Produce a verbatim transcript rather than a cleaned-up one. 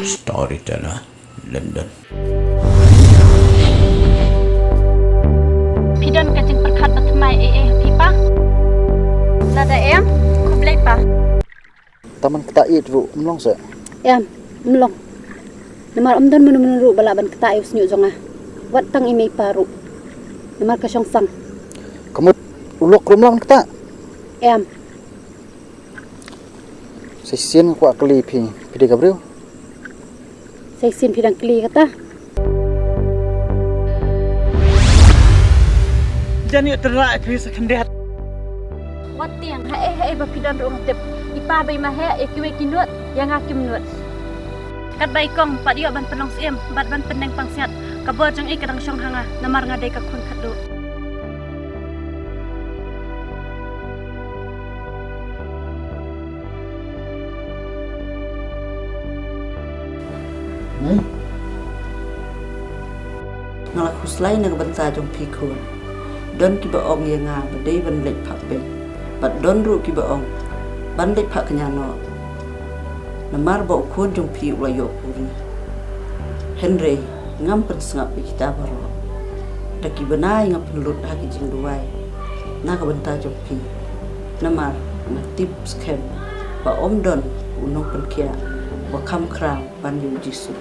Storyteller London. Phi don ka jingpyrkhat ba thymmai ei ei ha phi pa? Lada em, khublei pa. Tang ban ktah ïeit ruh ym long seh? Em, ym long. Namar ym don mano mano ruh ba lah ban ktah ïa u shñiuh jong nga. Wat tang i mei i pa ruh. Namar ka shong sang. Ka mut u lok ruh ym lah ban ktah? Em. Sa shisien nga kwah kylli phi, phi dei ka briew? Sa shisien phi dang kylli kata? Jan ïoh tyrwa ïa phi sa khyndiat. Wat tieng, haei haei ba phi don ruh nga tip. I pa ba i ma heh, ïa kiwei ki nud, ïa nga kim nud. Katba i kong pat ïoh ban pynlong syiem bad ban pynneng pangsiat, ka bor jong i ka dang shong ha nga, namar nga dei ka khun khatduh. Nga la khuslai na ka bynta jong phi khun. Don kiba ong ïa nga ba dei ban leit phah beiñ, bad don ruh kiba ong ban leit phah kñia noh. Namar ba u khun jong phi u la ïoh puri. Hynrei ngam pynsngap ïa kita baroh. Da ki bnai nga pynlut ha ki jingduwai na ka bynta jong phi. Namar nga tip skhem ba ym don u nongpynkhiah ba kham khraw ban ïa u Jisu.